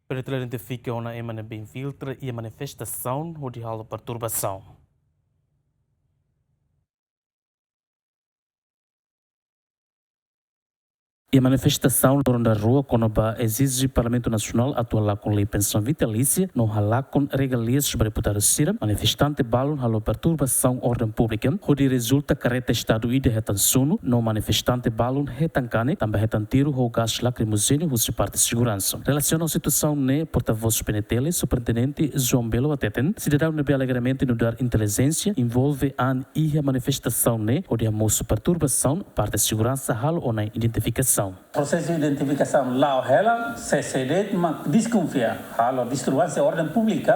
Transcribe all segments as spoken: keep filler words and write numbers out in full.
PNTL identifika ona ema ne'ebé infiltra iha manifestasaun hodi halo perturbasaun. Iha manifestasaun loron daruak kona-ba ezije Parlamentu Nasionál atu halakon lei pensaun vitalísia no halakon regalias ba deputadu sira, manifestante balun halo perturbasaun orden públika, hodi rezulta kareta Estadu ida hetan sunu, no manifestante balun hetan kanek, tanba hetan tiru ho gás lakrimojéneu husi parte seguransa. Relasiona ho situasaun ne'e, portavós PNTL, Superintendente João Belo hateten, sidadaun ne'ebé alegremente nu'udar intelijénsia envolve an iha manifestasaun ne'e hodi hamosu perturbasaun, parte seguransa halo ona identifikasaun. Prosesu identifikasaun la'o hela, se sé de'it mak deskonfia, halo disturbánsia orden públika,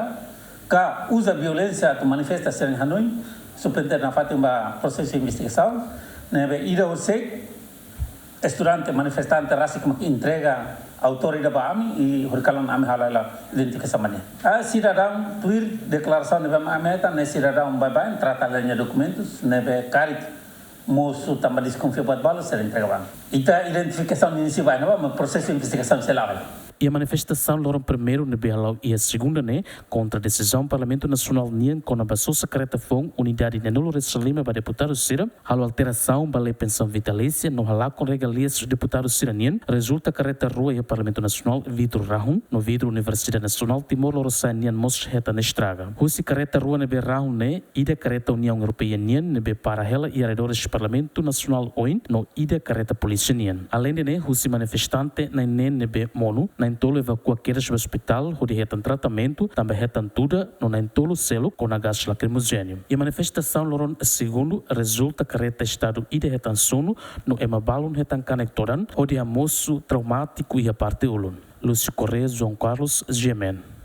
ka uza violénsia atu manifesta sira-nia hanoin, Superintendente nafatin ba prosesu investigasaun, ne'ebé ida husik estudante manifestante rasik mak entrega autór ida ba ami, i horikalan ami halo hela identifikasaun ba nia. Ah, sidadaun tuir deklarasaun ne'ebé ami hetan, ne'e sidadaun baibain trata hela nia dokumentus, ne'ebé karik mosu tanba deskonfia buat balu sira entrega ba ami. Ita identifikasaun inisial ba ne'ebá, mas prosesu investigasaun sei la'o hela. Iha manifestasaun loron primeiru ne'ebé hala'o iha segunda ne'e, kontra desizaun Parlamentu Nasionál nian kona-ba sosa kareta foun unidade neenulu resin lima ba deputadu sira, halo alterasaun ba lei pensaun vitalísia no halakon regalias deputadu sira-nian, rezulta kareta rua iha Parlamentu Nasionál vidru rahun, no vidru Universidade Nasionál Timor Lorosa'e nian mós hetan estraga. Husi kareta rua ne'ebé rahun ne'e, ida kareta Uniaun Europeia nian ne'ebé para hela iha arredores Parlamentu Nasionál oin, no ida kareta polísia nian. Aleinde ne'e, husi manifestante na'in neen ne'ebé monu, na'in tolu evakua kedas ba ospitál hodi hetan tratamentu, tanba hetan tuda, no na'in tolu seluk kona gás lakrimojéneu. Iha manifestasaun loron segundu rezulta kareta Estadu ida hetan sunu, no ema balun hetan kanek todan, hodi hamosu traumátiku iha parte ulun. Lúcio Correia, João Carlos, GMN.